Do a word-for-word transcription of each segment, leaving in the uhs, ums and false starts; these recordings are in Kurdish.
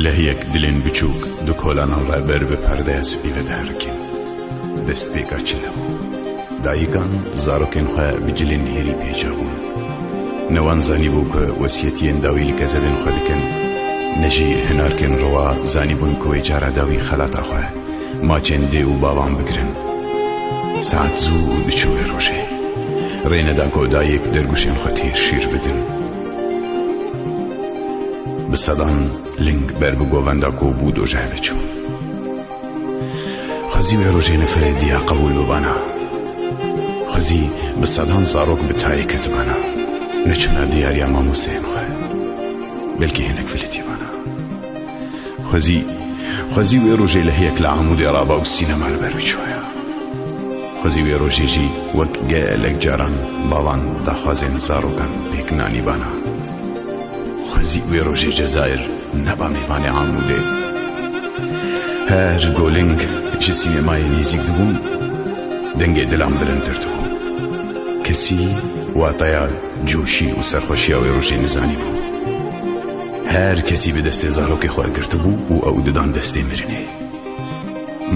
Lehiyek dilên biçûk du kolanan re ber bi perdeya spî ve diherikîn. Destpêka çile bû. Dayikan zarokên xwe bi cilên hêrî pêca bûn. Ne wan zanîbû ku wesiyetiyên dawî li kezebên xwe dikin, ne jî hinarkên riwa zanîbûn ku wê cara dawî xelata xwe, maçên dê û bavan bigirin. Saet zû diçû wê rojê. Rê neda ku dayik dergûşên xwe têr şîr bidin. Bi sedan ling ber bi govenda ku bû dojeh ve çû. Xwezî wê rojê neferê diya qebûl bibana. Xwezî bi sedan zarok bi tayê ketibana. Neçûna diyariya mamosteyên xwe. Belkî hinek vilitîbana. Xwezî, xwezî wê rojê lehiyek li Amûdê raba û sînema li ber biçûya. Xwezî wê rojê jî wek gelek caran bavan daxwazên zarokan pêk nanîbana. Xwezî wê rojê Cezayir neba mêvanê Amûdê. Her go ling ji sînemayê nêzîk dibûn, dengê dilan bilindtir dibû. Kesî wataya coşî û serxweşiya wê rojê nizanîbû. Her kesî bi destê zarokê xwe girtibû û ew didan destê mirinê.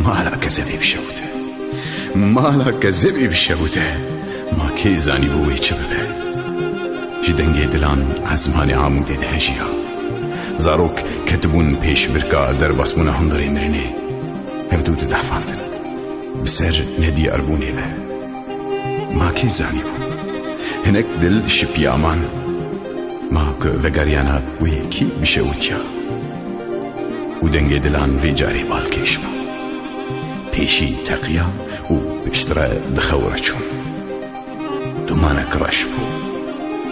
Mala kezebê bişewite. Mala kezebê bişewite. Ma kê zanîbû wê çi bibe? Ji dengê dilan ezmanê Amûdê dihejiya. Zarok ketibûn pêşbirka derbasbûna hundirê mirinê. Hevdû didehfandin. Bi ser nediyarbûnê ve. Ma kê zanîbû? Hinek dil şipiya man. Ma ku vegeriyana wê kî bişewitiya? Û dengê dilan vê carê balkêş bû. Pêşî teqiya û piştre di xew re çûn. Dumanek reş bû.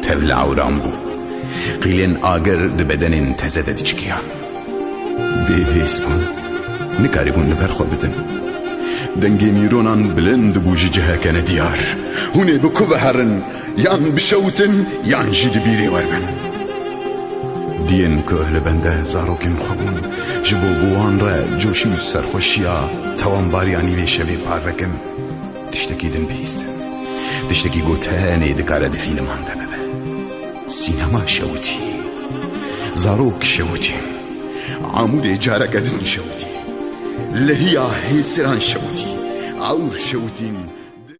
Tevlawran bû. Qîlên agir di bedenên teze de diçikiyan. Bêhês bûn. Nikarîbûn li ber xwe bidin. Dengê mîronan bilind bû ji ciheke nediyar. Hûn ê bi ku ve herin, yan bişewtin, yan jî di bîrê we bin. Diyên ku li bende zarokên xwe bûn, ji bo bi wan re coşî û serxweşiya tewanbariya nîvê şevê parve kin, tiştekî din bihîstin. Tiştekî ku tenê dikare di fîlman de bibe. Sînema şewitî. Zarok şewitîn. Amûdê careke din şewitî. Lehiya hêsiran şewitî. Ewr şewitîn.